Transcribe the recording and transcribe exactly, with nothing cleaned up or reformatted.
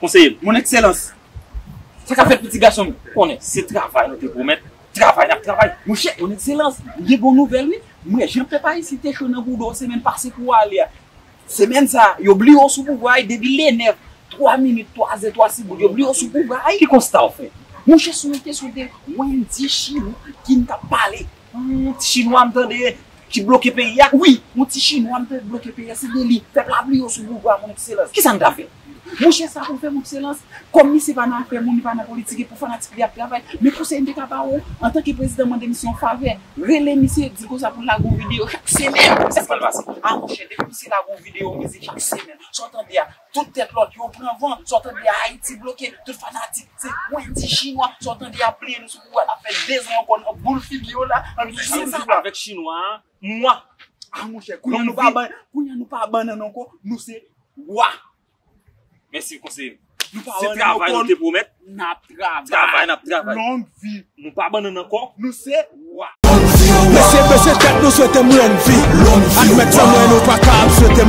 Konseye m. Mon ekselans. Sa ka fèt, piti gason m? Konnen, se travay nou te pwomèt. Travay, n ap travay. Monchè, mon ekselans, m gen bon nouvèl, wi. M wè jan pèp ayisyen te cho nan bouda w semèn pase pou ale a. Semèn sa a, yo bliye w sou pouvwa a, depi le nèf, twa minit, twa zè, twa sibou, yo bliye w sou pouvwa a. Ki konsta w fè? Monchè, se yon kesyon de Wendy Chirou ki n t ap pale. Hmm, ti chinwa m tande ki bloke peyi a. Wi, yon ti chinwa m tande bloke peyi a, se de li. Pèp la bliye w sou pouvwa a, mon ekselans. Kisa n ta fè? Monchè, sa pou fè, mon ekselans, kòm misye pa nan afè moun, li pa nan politik, e pou fanatik li ap travay. Men konsèy m te ka ba w, antanke prezidan mande misye yon favè, rele misye, di l konsa pou l lage yon videyo chak semèn. Sa pral pase? A, monchè, depi misye lage yon videyo mizik chak semèn, sa w tande a, tout tèt lòt yo pran van, sa w tande a, Ayiti bloke, tout fanatik, se Wendy Chirou, sa w tande a, bliye nou sou pouvwa, n ap fè dezan ankò nan boul figi yo la, ann, se sa. Avèk chinwa a, mwa. A, monchè, kounye a nou pa ban, kounye a nou pa bannann ankò, nou se wa. Mèsi, konseye. Nou pa bannann ankò, nou te pwomèt. N ap travay. Travay, n ap travay. Long vi. Nou pa bannann ankò. Nou se wa. Mesye, mesye, tèt nou swete m long vi. Admèt sa, mwen, nou pa ka ap swete m